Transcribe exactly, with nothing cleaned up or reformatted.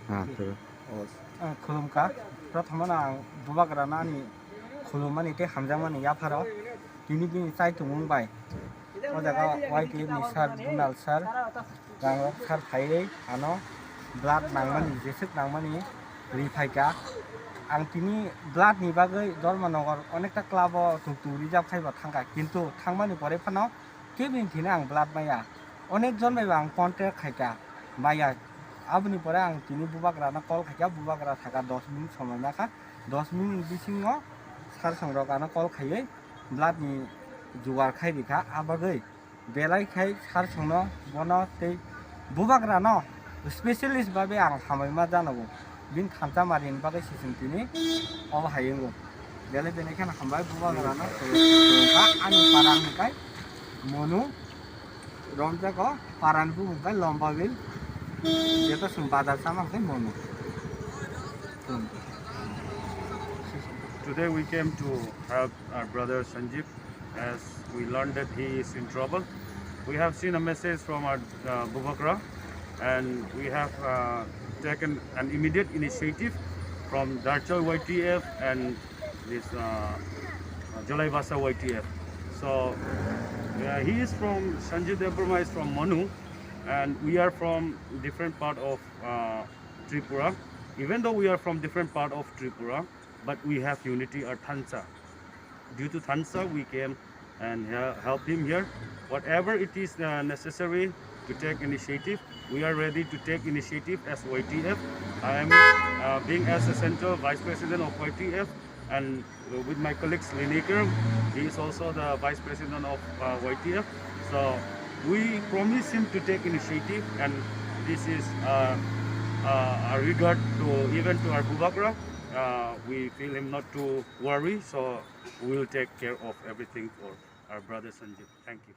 Ah, khulumkha. Prothomano ang Bubagrano ani khulumani tei hamjakmani yapharo tini bini chaitumung bai o jaga Y T F ni sir, Donal sir, Rangrok sir phaiwi ano blood nangmani, jeswk nangmani ri phaikha. Ang tini blood ni bagwi Dharmanagar onekta club o tuk tuk rijak phaibo thangkha, kintu thangmani pore phano kebini thini ang blood maya. Onek jon bai bo ang contact khaikha, maya. Aboni pore ang tini Bubagrano call khaikha, Bubagra sakha dos minute somoi nakha, dos minute bisingo sir songrok ano call khaiwi blood ni jugar khai rikha. A bagwi belai khai sir songno bono tei Bubagrano specialist babe ang hamai ma janogo. Bini thansa marini bagwi se chwng tini obo hai wngo. Belai belai kheno hambai Bubagrano. Ani parang hwnkhe Monu, romjago parang bumung khe Lombabil, jeta chwng bazar sama khe Monu. Today we came to help our brother Sanjeev as we learned that he is in trouble. We have seen a message from our uh, Bubagra, and we have uh, taken an immediate initiative from Darchoi Y T F and this uh, uh, Jalaibasa Y T F. So uh, he is from Sanjeev Debbarma is from Monu, and we are from different part of uh, Tripura. Even though we are from different part of Tripura, but we have unity or thansa. Due to thansa, we came and he- help him here. Whatever it is uh, necessary to take initiative, we are ready to take initiative as Y T F. I am uh, being as a central vice president of Y T F, and uh, with my colleagues Lineker, he is also the vice president of uh, Y T F. So we promise him to take initiative, and this is uh, uh, a regard to even to our Bubagra. Uh, we feel him not to worry, so we will take care of everything for our brother Sanjeev. Thank you.